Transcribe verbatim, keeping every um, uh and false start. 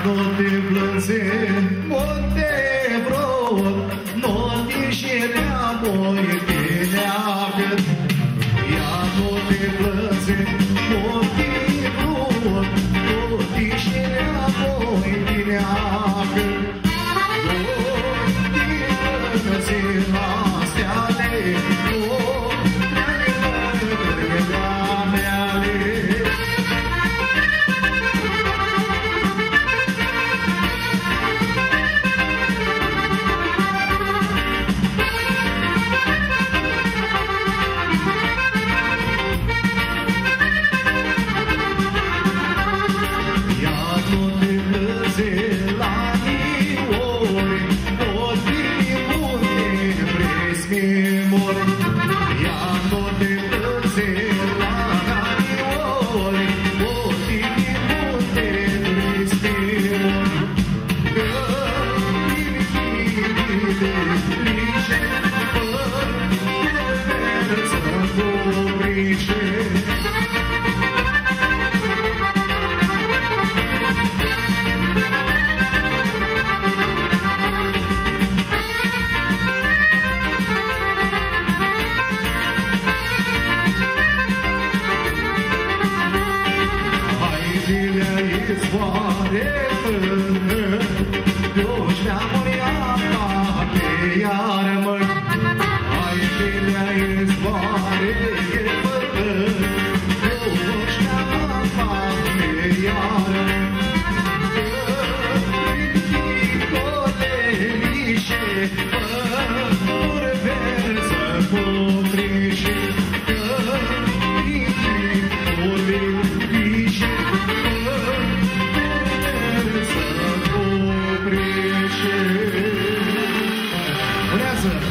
Nu ti plãndzi, munti Vruc, nu ti jineamã, oi tinjacã. Ia nu ti plãndzi, munti Vruc, nu ti jineamã, oi tinjacã. Nu ti plãndzi, la steali, nu ti plãndzi, la steali. Ureazã!